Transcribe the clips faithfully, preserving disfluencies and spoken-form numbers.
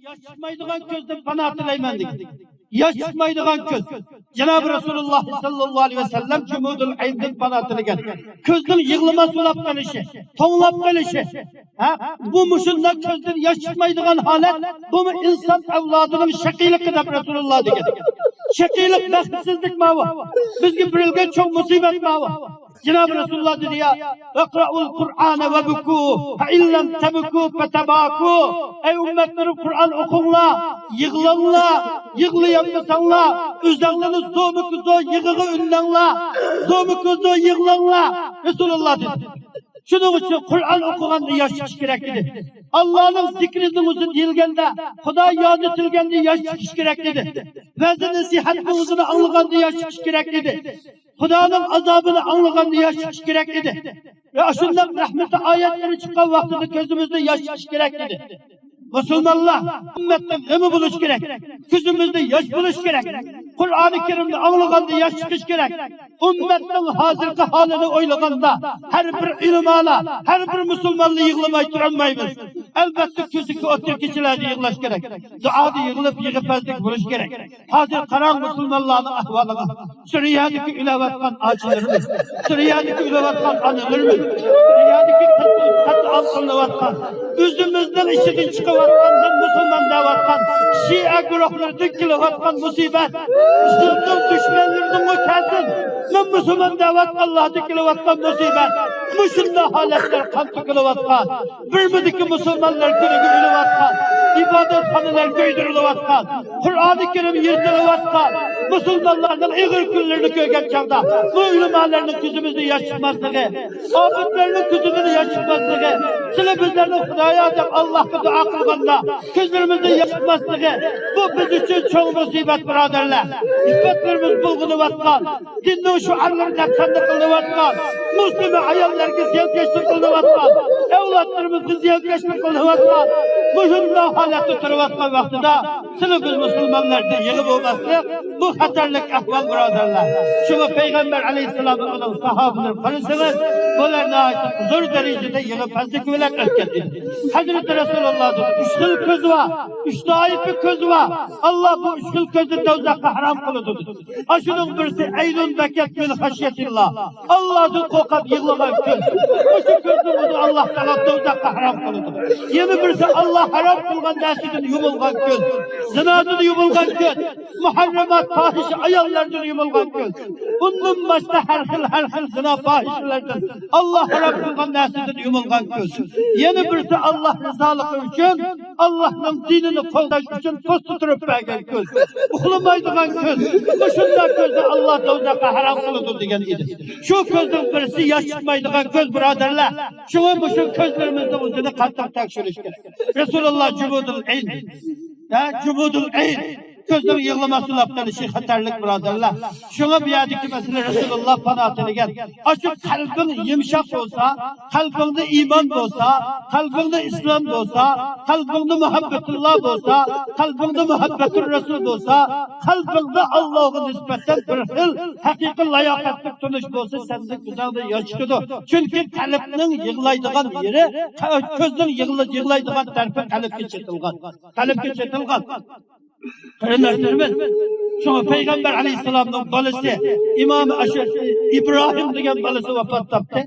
ياش چىقمايدىغان كۆزدىن پانا تىلەيمەن دېگەن. ياش چىقمايدىغان كۆز. جانابى رەسۇلۇللا ساللاللاھۇ ئەلەيھى ۋەسەللەم جۇمۇدۇل ئەيندىن پانا تىلىگەن. كۆزنىڭ يىغلىماس ئۇلاپ قېلىشى، توڭلاپ قېلىشى. ھە؟ بۇ مۇشۇنداق كۆزدىن ياش چىقمايدىغان ھالەت، بۇمۇ ئىنسان ئەۋلادىنىڭ شەقىيلىقى دەپ رەسۇلۇللا دېگەن. شەقىيلىق، بەختسىزلىك ماۋۇ. بىزگە بېرىلگەن چوڭ مۇسىبەت ماۋۇ. جانابى رەسۇلۇللا دېدى يا، «ئىقرائۇل قۇرئانە ۋەبكۇ، فەئىن لەم تەبكۇ فەتەباكۇ.» ئەي ئۈممەتلىرىم، قۇرئان ئوقۇڭلار، يىغلاڭلار، يىغلىيالمىساڭلار، ئۆزەڭلارنى زومىكى زو يىغىغا ئۈندەڭلار، زومىكى زو يىغلاڭلار، رەسۇلۇللا دېدى. شۇنىڭ ئۈچۈن قۇرئان ئوقۇغاندا ياش چىقىش كېرەك ئىدى. ئاللانىڭ زىكرىنىڭ ئۆزى دېيىلگەندە، خۇدا ياد ئېتىلگەندە ياش چىقىش كېرەك ئىدى. ۋەزى نەسىھەتنىڭ ئۆزىنى ئاڭلىغاندا ياش چىقىش كېرەك ئىدى. خۇدانىڭ ئازابىنى ئاڭلىغاندا ياش چىقىش كېرەك ئىدى. ۋە شۇنداق رەھمىتى ئايەتلىرى چىققان ۋاقتىدا كۆزىمىزدە ياش چىقىش كېرەك ئىدى. مۇسۇلمانلار، ئۈممەتنىڭ غېمى بولۇش كېرەك. كۆزىمىزدە ياش بولۇش كېرەك. قۇرئانى كەرىمنى ئاڭلىغاندا ياش چىقىش كېرەك. ئۈممەتنىڭ ھازىرقى ھالىنى ئويلىغاندا، ھەر بىر ئۆلىمالار، ھەر بىر مۇسۇلمانلار يىغلىماي تۇرالمايمىز. ئەلۋەتتە، كۈزدىكى ئوتتۇرا كېچىلەردە يىغلاش كېرەك. دۇئادا يىغىلىپ، يىغا پەزلىك بولۇش كېرەك. ھازىر قاراڭ مۇسۇلمانلارنىڭ ئەھۋالىغا. سۈرىيەدىكى ئۆلۈۋاتقان ئاچىلىرىمىز، سۈرىيەدىكى ئۆلۈۋاتقان ئانىلىرىمىز، سۈرىيەدىكى قەتل-، قەتلىئام قىلىنىۋاتقان، ئۆزىمىزنىڭ ئىچىدىن چىقىۋاتقان، مەن مۇسۇلمان دەۋاتقان شىئە گۇرۇھلىرىدىن كېلىۋاتقان مۇسىبەت، ئىسلامنىڭ دۈشمەنلىرىنىڭمۇ كەلسۇن، مەن مۇسۇلمان دەۋاتقانلاردىن كېلىۋاتقان مۇسىبەت، مۇشۇنداق ھالەتلەر قان تۆكۈلۈۋاتقان، بىرمىدىكى مۇسۇلمانلار كۈنىگە ئۆلۈۋاتقان، ئىبادەتخانىلار كۆيدۈرۈلۈۋاتقان، قۇرئانى كەرىم يىرتىلىۋاتقان، مۇسۇلمانلارنىڭ ئېغىر كۈنلىرىنى كۆرگەن چاغدا، بۇ ئۆلىمالارنىڭ كۆزىمىزدە ياش چىقماسلىقى، ئابىدلارنىڭ كۆزىمىزدە ياش چىقماسلىقى، سىلى بىزلەرنىڭ خۇدايا دەپ ئاللاھقا دۇئا قىلغاندا، كۆزلىرىمىزدە ياش چىقماسلىقى، بۇ بىز ئۈچۈن چوڭ مۇسىبەت، بۇرادەرلەر. ئىپپەتلىرىمىز بۇلغىنىۋاتقان، دىننىڭ شوئارلىرى نەپسەندە قىلىنىۋاتقان، مۇسلىمە ئاياللارغا زىيانكەشلىك قىلىنىۋاتقان، ئەۋلادلىرىمىزغا زىيانكەشلىك قىلىنىۋاتقان، مۇشۇنداق ھالەتتە تۇرۇۋاتقان ۋاقتىدا، سىلى بىز مۇسۇلمانلاردا يىغا بولماسلىق، بۇ خەتەرلىك ئەھۋال، بۇرادەرلەر. شۇڭا پەيغەمبەر ئەلەيھىسسالام ۋە ئۇنىڭ ساھابىلىرى قارىسىڭىز، بۇلار ناھايىتى زور دەرىجىدە يىغا پەزلىكى بىلەن ئۆتكەن ئىدى. ھەزرىتى رەسۇلۇللاھدىن ئۈچ خىل كۆز بار، ئۈچ تائىپە كۆز بار. ئاللا بۇ ئۈچ خىل كۆزنى دوزاخقا ھارام قىلىدۇ. ئاشۇنىڭ بىرسى، «ئەينۇن بەكەت مىن خەشيەتىللا»، ئاللادىن قورقۇپ يىغلىغان كۆز. مۇشۇ كۆزنى ئاللا تائالا دوزاخقا ھارام قىلىدۇ. يەنە بىرسى، ئاللا ھارام قىلغان نەرسىدىن يۇمۇلغان كۆز، زىنادىن يۇمۇلغان كۆز، مۇھەررىمات، پاھىشە ئاياللاردىن يۇمۇلغان كۆز. بۇندىن باشقا ھەر خىل، ھەر خىل زىنا، پاھىشىلەردىن، ئاللا ھارام قىلغان نەرسىدىن يۇمۇلغان كۆز. يەنە بىرسى، ئاللا رىزالىقى ئۈچۈن، ئاللانىڭ دىنىنى قوغداش ئۈچۈن پوستتا تۇرۇپ بەرگەن كۆز، ئۇخلىمايدىغان كۆز، مۇشۇنداق كۆزنى ئاللا دوزاخقا ھارام قىلىدۇ دېگەن ئىدى. شۇ كۆزنىڭ بىرسى ياش چىقمايدىغان كۆز، بۇرادەرلەر. شۇڭا مۇشۇ كۆزلىرىمىزنىڭ ئۆزىنى قاتتىق تەكشۈرۈش كېرەك. رەسۇلۇللا جۇمۇدۇل ئەين، ھە، جۇمۇدۇل ئەين، كۆزنىڭ يىغلىماسلىق قىلىشى خەتەرلىك، بۇرادەرلەر. شۇڭا بۇ يەردىكى مەسىلە، رەسۇلۇللا پانا تىلىگەن. ئاشۇ قەلبىڭ يۇمشاق بولسا، قەلبىڭدە ئىمان بولسا، قەلبىڭدە ئىسلام بولسا، قەلبىڭدە مۇھەببەتۇللا بولسا، قەلبىڭدە مۇھەببەتۇر رەسۇل بولسا، قەلبىڭدە ئاللاغا نىسبەتەن بىر خىل ھەقىقىي لاياقەتلىك تونۇش بولسا، سەندە كۆزۈڭدە ياش چىقىدۇ. چۈنكى قەلبنىڭ يىغلايدىغان يېرى، كۆزنىڭ يىغلا-، يىغلايدىغان تەرىپى قەلبكە چېتىلغان. قەلبكە چېتىلغان. قېرىنداشلىرىمىز، شۇڭا پەيغەمبەر ئەلەيھىسسالامنىڭ بالىسى ئىمام ئەش-، ئىبراھىم دېگەن بالىسى ۋاپات تاپتى.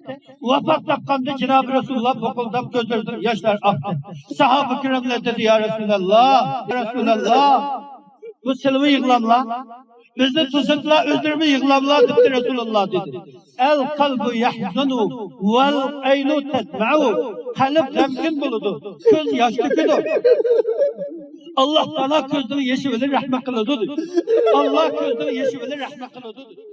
ۋاپات تاپقاندا جانابى رەسۇلۇللا بۇقۇلداپ كۆزلىرىدىن ياشلار ئاقتى. ساھابە كىراملار دېدى، يا رەسۇلاللا، يا رەسۇلاللا، بۇ سىلىمۇ يىغلاملا؟ بىزنى توسۇپلا ئۆزلىرىمۇ يىغلاملا دېدى رەسۇلۇللا دېدى. ئەل قەلبۇ يەھزۇنۇ ۋەل ئەينۇ تەدمەئۇ. قەلب غەمكىن بولىدۇ، كۆز ياش تۆكىدۇ. ئاللا تائالا كۆزنىڭ يېشى بىلەن رەھمەت قىلىدۇ دېدى. ئاللا كۆزنىڭ يېشى بىلەن رەھمەت قىلىدۇ دېدى.